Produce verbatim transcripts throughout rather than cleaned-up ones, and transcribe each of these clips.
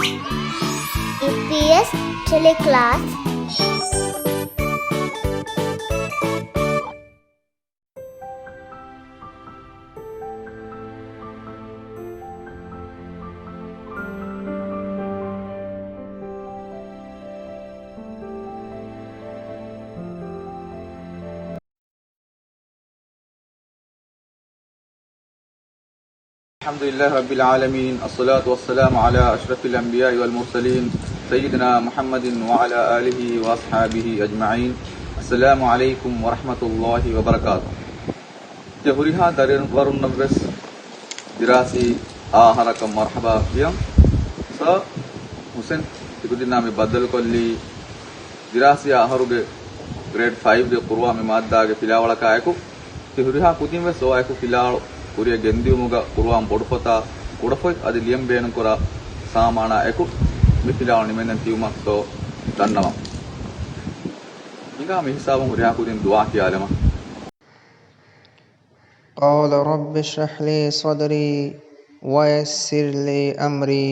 އި ޕީ އެސް ޓެލެކްލާސް. الحمد لله رب العالمين، الصلاة والسلام على أشرف الأنبياء والمرسلين، سيدنا محمد وعلى آله وأصحابه أجمعين. السلام عليكم ورحمة الله وبركاته. ތި ހުރިހާ ދަރިވަރުންނަށްވެސް ދިރާސީ އާ އަހަރަކަށް މަރްޙަބާ ވިޔަން. ސާ ހުސެން ތިކުދިންނާ މި ބައްދަލުކޮށްލީ ދިރާސީ އާ އަހަރުގެ ގްރޭޑް ފައިވްގެ ޤުރުއާން މި މާއްދާގެ ފިލާވަޅަކާ އެކު. ތި ހުރިހާ ކުދިން ވެސް އޮވާ އެކު ފިލާވަޅު ކުރިއަށް ގެންދިޔުމުގަ ޤުރުއާން ބޮޑުފޮތާ ކުޑަފޮތް އަދި ލިޔަން ބޭނުންކުރާ ސާމާނާ އެކު މި ފިލާވަޅު ނިމެންދެން ތިއުމަށް ސޯ ދަންނަވަން. ހިނގާ މި ހިސާބުން ހުރިހާ ކުދިން ދުޢާ ކިޔާލަމާ. قال رب اشرح لي صدري ويسر لي أمري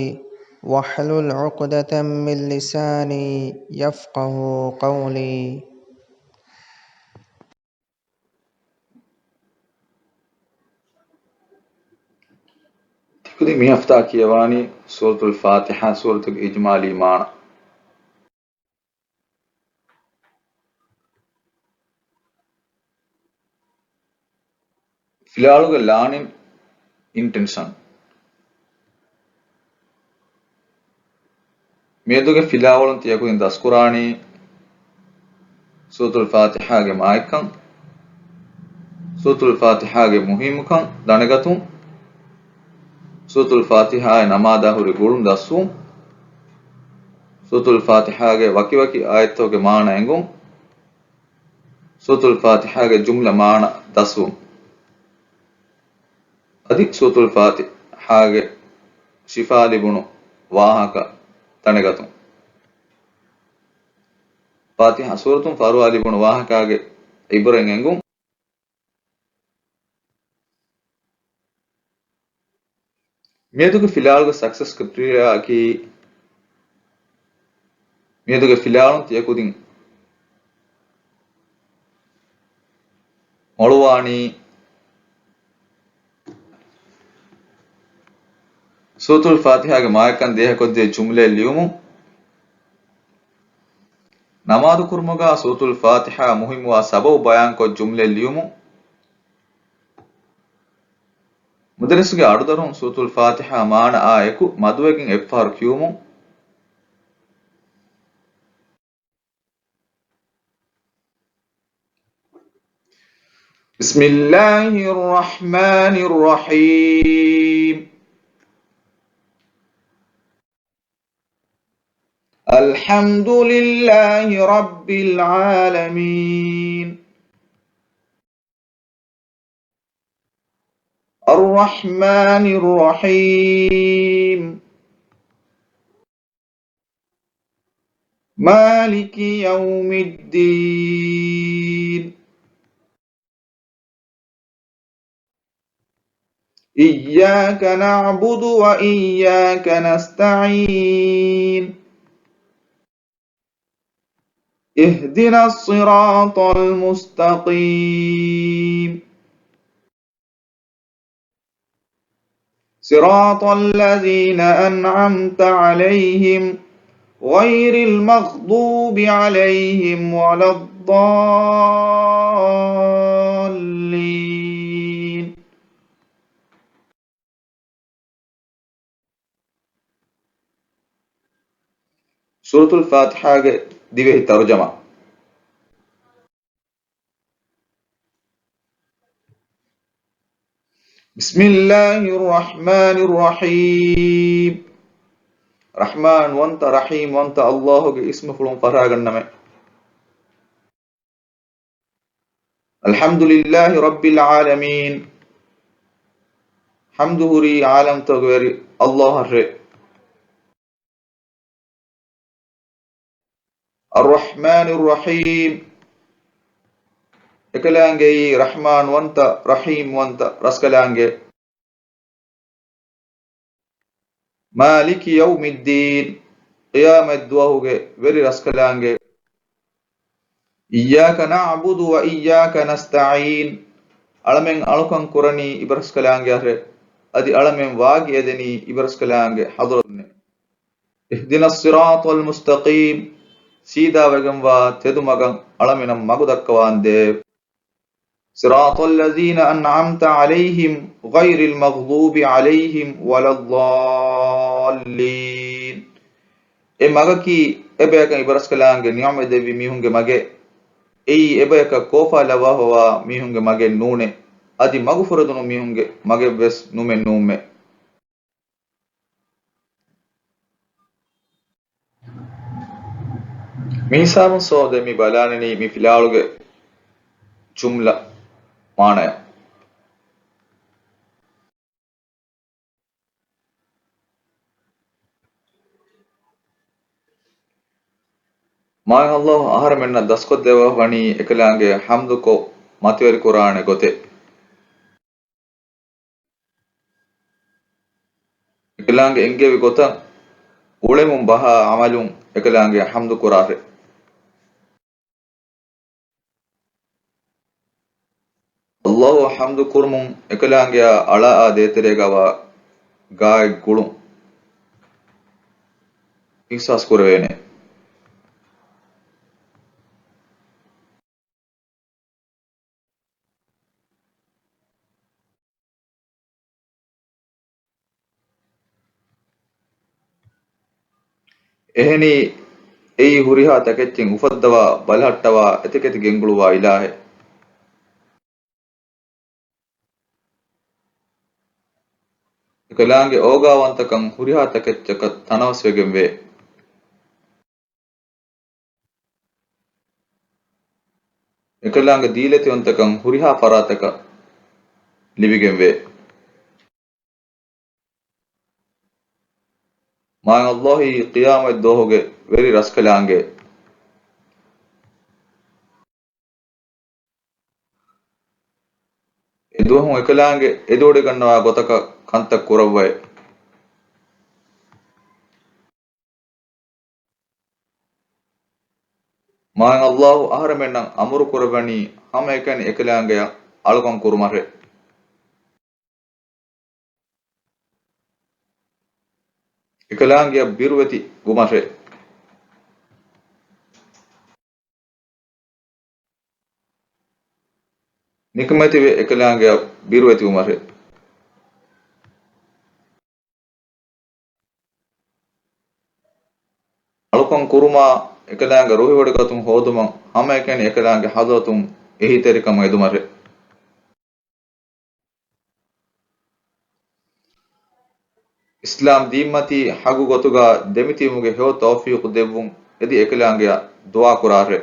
واحلل عقدة من لساني يفقهوا قولي. ތިކުދިން މި ހަފްތާ ކިޔަވާނީ ސޫރަތުލް ފާތިޙާ ސޫރަތުގެ އިޖްމާލީ މާނަ. ފިލާވަޅުގެ ލާނިން، އިންޓެންޝަން. މިއަދުގެ ފިލާވަޅުން ތިޔަކުދިން ދަސްކުރާނީ ސޫރަތުލް ފާތިޙާގެ މާތްކަން، ސޫރަތުލް ފާތިޙާގެ މުހިއްމުކަން ދަނެގަތުން، ސޫރަތުލް ފާތިޙާއި ނަމާދާ ހުރި ގުޅުން ދަސްވުން، ސޫރަތުލް ފާތިޙާގެ ވަކިވަކި އާޔަތްތަކުގެ މާނަ އެނގުން، ސޫރަތުލް ފާތިޙާގެ ޖުމްލަ މާނަ ދަސްވުން. އަދި ސޫރަތުލް ފާތިޙާގެ ޝިފާ ލިބުނު ވާހަކަ ދަނެގަތުން. ފާތިޙާ ސޫރަތުން ފަރުވާ ލިބުނު ވާހަކާގެ އިބްރަތް އެނގުން. މިއަދުގެ ފިލާވަޅުގެ ސަކްސެސް ކްރައިޓީރިއާއަކީ، މިއަދުގެ ފިލާވަޅުން ތިޔަކުދިން މޮޅުވާނީ ސޫރަތުލް ފާތިޙާގެ މާތްކަން ދޭހަކޮށްދިޔަ ޖުމްލައެއް ލިޔުމުން، ނަމާދު ކުރުމުގަ ސޫރަތުލް ފާތިޙާ މުހިއްމުވާ ސަބަބު ބަޔާންކޮށް ޖުމްލައެއް ލިޔުމުން، މުދައްރިސުގެ އަޑުދަރުން ސޫރަތުލް ފާތިޙާ މާނައާ އެކު މަދުވެގެން އެއްފަހަރު ކިޔުމުން. بسم الله الرحمن الرحيم. الحمد لله رب العالمين. الرحمن الرحيم. مالك يوم الدين. إياك نعبد وإياك نستعين. اهدنا الصراط المستقيم. صراط الذين أنعمت عليهم غير المغضوب عليهم ولا الضالين. ސޫރަތުލް ފާތިޙާގެ ދިވެހި ތަރުޖަމާ. بسم الله الرحمن الرحيم. ރަޙްމާން ވަންތަ، ރަޙީމް ވަންތަ ﷲ ގެ އިސްމުފުޅުން ފަށާގަންނަމެ. الحمد لله رب العالمين. ޙަމްދު ހުރީ ޢާލަމްތަކުގެ ވެރި ﷲ އަށްރޭ. الرحمن الرحيم. އެކަލާނގެއީ ރަޙްމާން ވަންތަ، ރަޙީމް ވަންތަ، ރަސްކަލާނގެ. مالك يوم الدين، ޤިޔާމަތް ދުވަހުގެ ވެރި ރަސްކަލާނގެ. إياك نعبد وإياك نستعين، އަޅަމެން އަޅުކަން ކުރަނީ އިބަރަސްކަލާނގެ އަށެ، އަދި އަޅަމެން ވާގި އެދެނީ އިބަރަސްކަލާނގެ ޙަޟްރަތުންނެ. اهدنا الصراط المستقيم، ސީދާވެގެންވާ ތެދުމަގަށް އަޅަމެނަށް މަގު ދައްކަވާނދޭ. صراط الذين أنعمت عليهم غير المغضوب عليهم ولا الضالين. އެ މަގަކީ އެބަޔަކަށް އިބަރަސްކަލާނގެ ނިޢުމަތް ދެއްވި މީހުންގެ މަގެއް. އެއީ އެބަޔަކަށް ކޯފާ ލައްވާފަވާ މީހުންގެ މަގެއް ނޫނޭ. އަދި މަގުފުރެދުނު މީހުންގެ މަގެއްވެސް ނުމެއް ނޫންމެ. މި ހިސާބުން ސޯދެ މި ބަލާނަނީ މި ފިލާވަޅުގެ ޖުމްލަ މާނަޔަށް. މާތް ﷲ އަހަރެމެންނަށް ދަސްކޮށްދެއްވާފަވަނީ އެކަލާނގެ ޙަމްދުކޮށް މަތިވެރިކުރާނެ ގޮތެއް. އެކަލާނގެ އެންގެވި ގޮތަށް އުޅެމުން ބަހާ ޢަމަލުން އެކަލާނގެ ޙަމްދު ކުރާށެ. ﷲ އަށް ޙަމްދު ކުރުމުން އެކަލާނގެއާ އަޅާއާ ދޭތެރޭގަވާ ގާތް ގުޅުން އިޙްސާސް ކުރެވޭނެ. އެހެނީ، އެއީ ހުރިހާ ތަކެއްޗެއް އުފައްދަވާ، ބަލަހައްޓަވާ، އެތިކެތި ގެންގުޅުވާ އިލާހެއް. އެކަލާނގެ އޯގާވަންތަކަން ހުރިހާ ތަކެއްޗަކަށް ތަނަވަސްވެގެންވޭ. އެކަލާނގެ ދީލަތިވަންތަކަން ހުރިހާ ފަރާތަކަށް ލިބިގެންވޭ. މާތް ﷲ އީ ޤިޔާމަތް ދުވަހުގެ ވެރި ރަސްކަލާނގެ. އެ ދުވަހު އެކަލާނގެ އެދިވޮޑިގަންނަވާ ގޮތަކަށް ކަންތައް ކުރައްވައޭ. މާތް ﷲ އަހަރެމެންނަށް އަމުރު ކުރައްވަނީ ހަމައެކަނި އެކަލާނގެއަށް އަޅުކަން ކުރުމަށެ. އެކަލާނގެއަށް ބިރުވެތި ވުމަށެ. ނިކަމެތިވެ އެކަލާނގެއަށް ބިރުވެތި ވުމަށެ. އަޅުކަން ކުރުމާ، އެކަލާނގެ ރުހިވޮޑިގަތުން ހޯދުމަށް، ހަމައެކަނި އެކަލާނގެ ޙަޟްރަތުން އެހީތެރިކަމަށް އެދުމަށެ. އިސްލާމް ދީންމަތީ ޙައްޤު ގޮތުގަ ދެމިތިބުމުގެ ހެޔޮ ތައުފީޤު ދެއްވުން އެދި އެކަލާނގެއަށް ދުޢާ ކުރާށެ.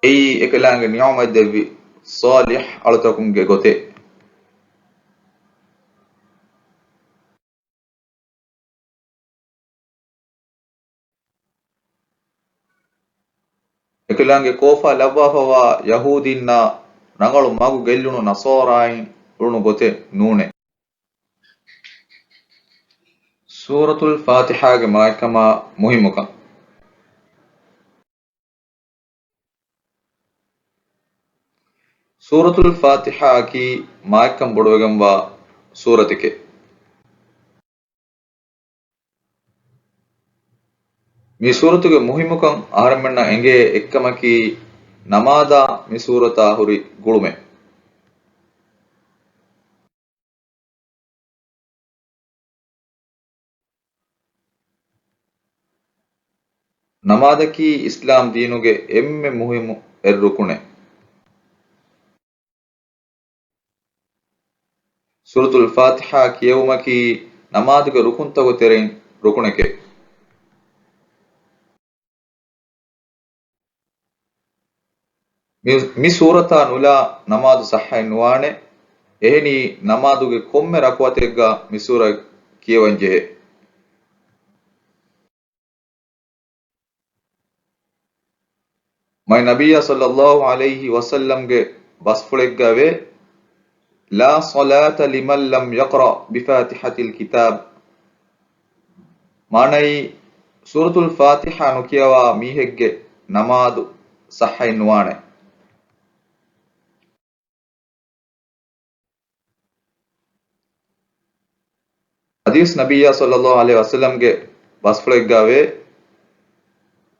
އެއީ އެކަލާނގެ ނިޢުމަތް ދެއްވި ޞާލިޙް އަޅުތަކުންގެ ގޮތެއް. އެކަލާނގެ ކޯފާ ލައްވާފަވާ ޔަހޫދީންނާ ރަނގަޅު މަގު ގެއްލުނު ނަޞާރާއިން އުޅުނު ގޮތެއް ނޫނޭ. ސޫރަތުލް ފާތިޙާގެ މާތްކަމާ މުހިއްމުކަން. ސޫރަތުލް ފާތިޙާއަކީ މާތްކަން ބޮޑުވެގެންވާ ސޫރަތެކޭ. މި ސޫރަތުގެ މުހިއްމުކަން އަހަރެމެންނަށް އެނގޭ އެއްކަމަކީ، ނަމާދާ މި ސޫރަތާ ހުރި ގުޅުމެއް. ނަމާދަކީ އިސްލާމް ދީނުގެ އެންމެ މުހިއްމު އެއް ރުކުނެއް. ސޫރަތުލް ފާތިޙާ ކިޔެވުމަކީ ނަމާދުގެ ރުކުންތަކުގެ ތެރެއިން ރުކުނެކޭ. މި، މި ސޫރަތާ ނުލާ ނަމާދު ޞައްޙައެއް ނުވާނެ. އެހެނީ، ނަމާދުގެ ކޮންމެ ރަކުޢަތެއްގަ މި ސޫރަ ކިޔަވަން ޖެހޭ. މާތް ނަބިއްޔާ ޞައްލައްލާހު ޢަލައިހި ވަސައްލަމްގެ ބަސްފުޅެއްގައިވޭ، لا صلاة لمن لم يقرأ بفاتحة الكتاب. މާނައީ، ސޫރަތުލް ފާތިޙާ ނުކިޔަވާ މީހެއްގެ ނަމާދު ޞައްޙައެއް ނުވާނެ. ޙަދީޘް ނަބިއްޔާ ޞައްލައްލާހު ޢަލައިހި ވަސައްލަމްގެ ބަސްފުޅެއްގައިވޭ،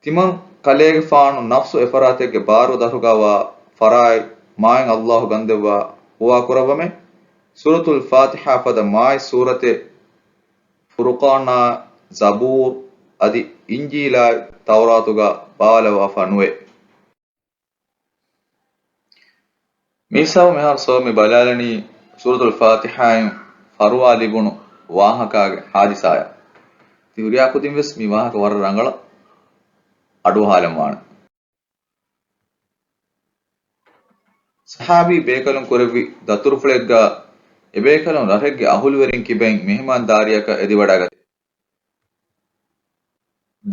ތިމަން ކަލޭގެފާނު ނަފްސު އެފަރާތެއްގެ ބާރު ދަށުގަވާ ފަރާތް މާތް ﷲ ގަންދެއްވާ ހުވާކުރައްވަމޭ. ސޫރަތުލް ފާތިޙާ ފަދަ މާތް ސޫރަތެއް ފުރުޤާނާ، ޒަބޫރް އަދި އިންޖީލާއި ތައުރާތުގަ ބާވާލައްވާފަ ނުވޭ. މިހިސާބު މިހާރު ސޯ މި ބަލާލަނީ ސޫރަތުލް ފާތިޙާއިން ފަރުވާ ލިބުނު ވާހަކާގެ ހާދިސާއަށް. ތި ހުރިހާ ކުދިން ވެސް މި ވާހަކަ ވަރަށް ރަނގަޅަށް އަޑުއަހާލަން ވާނެ. ޞަޙާބީ ބޭކަލުން ކުރެއްވި ދަތުރުފުޅެއްގަ އެބޭކަލުން ރަށެއްގެ އަހުލުވެރިން ކިބައިން މެހެމާންދާރިއަކަށް އެދިވަޑައިގަތީ.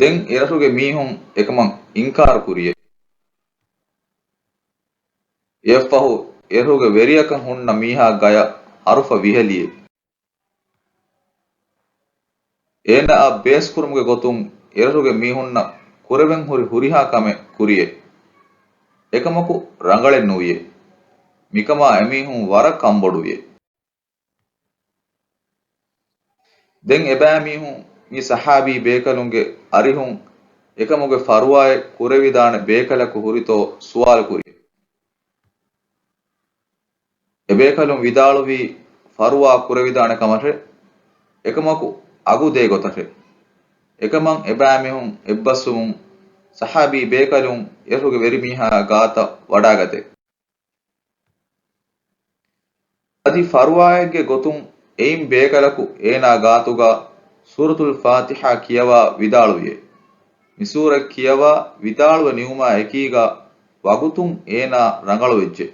ދެން އެރަށުގެ މީހުން އެކަމަށް އިންކާރު ކުރިޔޭ. އެއަށްފަހު އެރަށުގެ ވެރިޔަކަށް ހުންނަ މީހާ ގަޔަށް ހަރުފަ ވިހެލިޔޭ. އޭނާއަށް ބޭސްކުރުމުގެ ގޮތުން އެރަށުގެ މީހުންނަށް ކުރެވެން ހުރި ހުރިހާ ކަމެއް ކުރިޔޭ. އެކަމަކު ރަނގަޅެއް ނުވިޔޭ. މިކަމާ އެމީހުން ވަރަށް ކަންބޮޑުވިޔޭ. ދެން އެބައިމީހުން މި ޞަޙާބީ ބޭކަލުންގެ އަރިހުން އެކަމުގެ ފަރުވާއެއް ކުރެވިދާނެ ބޭކަލަކު ހުރިތޯ ސުވާލު ކުރި. އެބޭކަލުން ވިދާޅުވީ ފަރުވާ ކުރެވިދާނެ ކަމަށެ. އެކަމަކު އަގު ދޭ ގޮތަށެ. އެކަމަށް އެބައިމީހުން އެއްބަސްވުމުން ޞަޙާބީ ބޭކަލުން އެރަށުގެ ވެރިމީހާ ގާތަށް ވަޑާގަތޭ. އަދި ފަރުވާއެއްގެ ގޮތުން އެއިން ބޭކަލަކު އޭނާ ގާތުގަ ސޫރަތުލް ފާތިޙާ ކިޔަވާ ވިދާޅުވިއޭ. މި ސޫރަތް ކިޔަވާ ވިދާޅުވެ ނިމުމާ އެކީގަ ވަގުތުން އޭނާ ރަނގަޅުވެއްޖެ.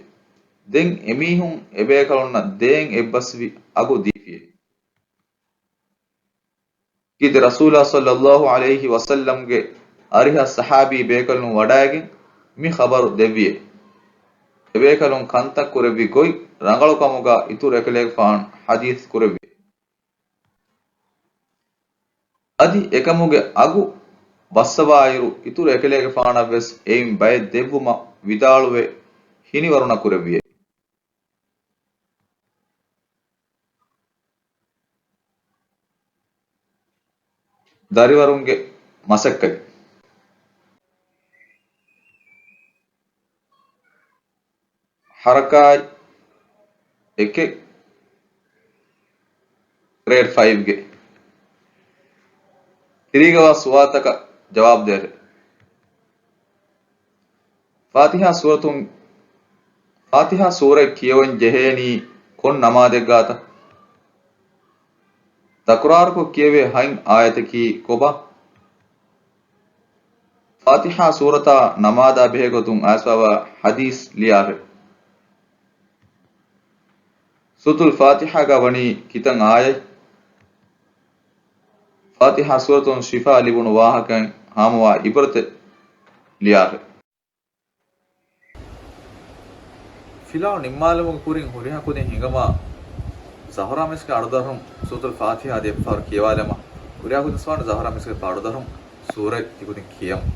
ދެން އެމީހުން އެބޭކަލުންނަށް ދޭން އެއްބަސްވި އަގު ދީފިއޭ. ކީރިތި ރަސޫލާ ޞައްލައްލާހު ޢަލައިހި ވަސައްލަމްގެ އަރިހަށް ޞަޙާބީ ބޭކަލުން ވަޑައިގެން މި ޚަބަރު ދެއްވިއޭ. އެބޭކަލުން ކަންތައް ކުރެއްވި ގޮތް ރަނގަޅު ކަމުގަ އިތުރު އެކަލޭގެފާނު ޙަދީޘް ކުރެއްވި. އަދި އެކަމުގެ އަގު ބައްސަވާއިރު، އިތުރު އެކަލޭގެފާނަށް ވެސް އެއިން ބައެއް ދެއްވުމަށް ވިދާޅުވެ ހިނިވަރުނަ ކުރެއްވިއޭ. ދަރިވަރުންގެ މަސައްކަތް. ހަރަކާތް އެކެއް، ގްރޭޑް ފައިވްގެ. ތިރީގަވާ ސުވާލުތަކަށް ޖަވާބު ދޭށެ. ފާތިޙާ ސޫރަތުން، ފާތިޙާ ސޫރަތް ކިޔަވަން ޖެހޭނީ ކޮން ނަމާދެއްގާތަ؟ ތަކުރާރުކޮށް ކިޔެވޭ ހަތް އާޔަތަކީ ކޮބާ؟ ފާތިޙާ ސޫރަތާ ނަމާދާ ބެހޭ ގޮތުން އައިސްފަވާ ޙަދީޘް ލިޔާށެ. ސޫރަތުލް ފާތިޙާގަ ވަނީ ކިތަން އާޔަތް؟ ފާތިޙާ ސޫރަތުން ޝިފާ ލިބުނު ވާހަކައިން ހާމަވާ އިބްރަތެއް ލިޔާށެ. ފިލާވަޅު ނިންމާލުމުގެ ކުރިން ހުރިހާ ކުދިން ހިނގަމާ، ޒަހުރާ މިސްކިތް އަޑުދަށުން ސޫރަތުލް ފާތިޙާ ދެއްފަހަރު ކިޔަވާލަމާ، ހުރިހާ ކުދިން ސުވާން ޒަހުރާ މިސްކިތް އަޑުދަށުން ސޫރަތް ތިކުދިން ކިޔަމު.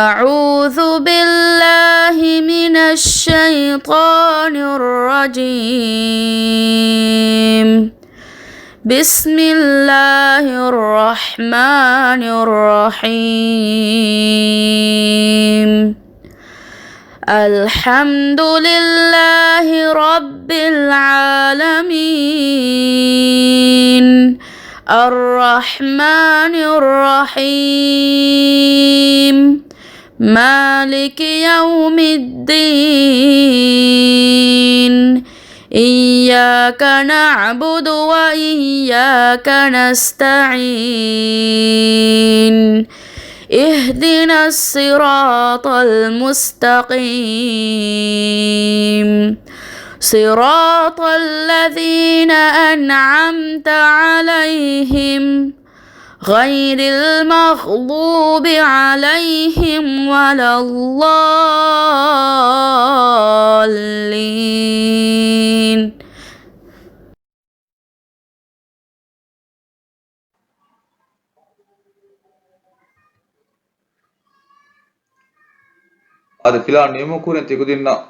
أعوذ بالله من الشيطان الرجيم. بسم الله الرحمن الرحيم. الحمد لله رب العالمين. الرحمن الرحيم. مالك يوم الدين. إياك نعبد وإياك نستعين. اهدنا الصراط المستقيم. صراط الذين أنعمت عليهم غير المغضوب عليهم ولا الضالين. އަދި ފިލާވަޅު ނިމުމުގެ ކުރިން ތިކުދިންނަށް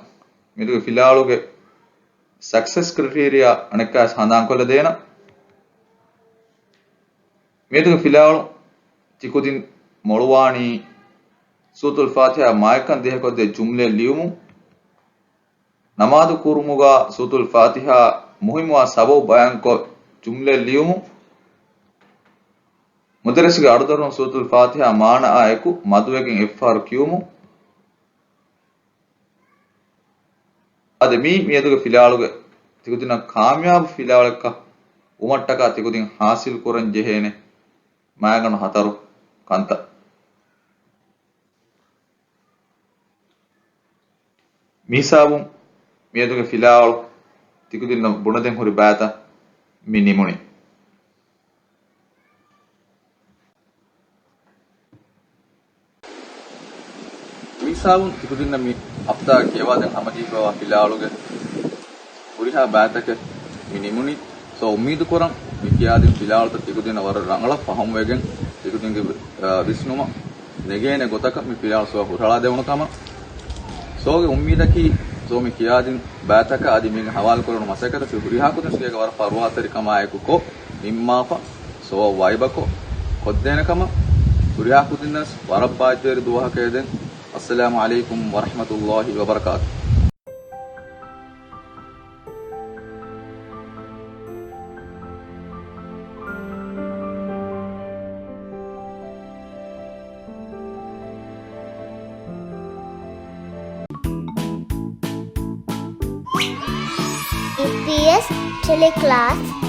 މިއަދުގެ ފިލާވަޅުގެ ސަކްސެސް ކްރައިޓީރިއާ އަނެއްކާވެސް ހަނދާންކޮށްލަދޭނަން. މިއަދުގެ ފިލާވަޅު ތިކުދިން މޮޅުވާނީ ސޫރަތުލް ފާތިހާ މާތްކަން ދިހަކޮށްދޭ ޖުމްލައެއް ލިޔުމުން. ނަމާދު ކުރުމުގަ ސޫރަތުލް ފާތިހާ މުހިއްމުވާ ސަބަބު ބަޔާންކޮށް ޖުމްލައެއް ލިޔުމުން. މުދައްރިސުގެ އަޑުދަރުން ސޫރަތުލް ފާތިހާ މާނައާއެކު މަދުވެގެން އެއްފަހަރު ކިޔުމުން. އަދި މީ މިއަދުގެ ފިލާވަޅުގެ ތިކުދިންނަށް ކާމިޔާބު ފިލާވަޅަކަށް ވުމަށްޓަކާ ތިކުދިން ހާސިލް ކުރަން ޖެހޭނެ މައިގަނޑު ހަތަރު ކަންތައް. މިހިސާބުން މިއަދުގެ ފިލާވަޅު ތިކުދިންނަށް ބުނެދޭން ހުރި ބައިތައް މި ނިމުނީ. މިހިސާބުން ތިކުދިންނަށް މި ހަފްތާ ކިޔަވާދޭން ހަމަޖެހިފައިވާ ފިލާވަޅުގެ ހުރިހާ ބައިތަކެއް މި ނިމުނީ. ސޯ، އުއްމީދު ކުރަން މި ކިޔާދިން ފިލާވަޅުތައް ތިކުދިންނަށް ވަރަށް ރަނގަޅަށް ފަހުމްވެގެން ތިކުދިންގެ، އާ، ވިސްނުމަށް ނެގޭނެ ގޮތަކަށް މި ފިލާވަޅު ސޯ ހުށަހަޅާދެވުނު ކަމަށް. ސޯގެ އުއްމީދަކީ ސޯ މި ކިޔާދިން ބައިތަކަށް އަދި މީގެ ހަވާލުކުރެވުނު މަސައްކަތަށް ހުރިހާ ކުދިން ސޯގެ ވަރަށް ފަރުވާތެރިކަމާއެކު ކޮށް ނިންމާފަ ސޯ ވައިބަކޮށް ކޮށްދޭނެ ކަމަށް. ހުރިހާ ކުދިންނަށް ވަރަށް ބާއްޖަވެރި ދުވަހަކަށް އެދެން. އައްސަލާމު ޢަލައިކުމް ވަރަޙްމަތުﷲި ވަބަރަކާތު. އީޕީއެސް ޓެލެކްލާސް.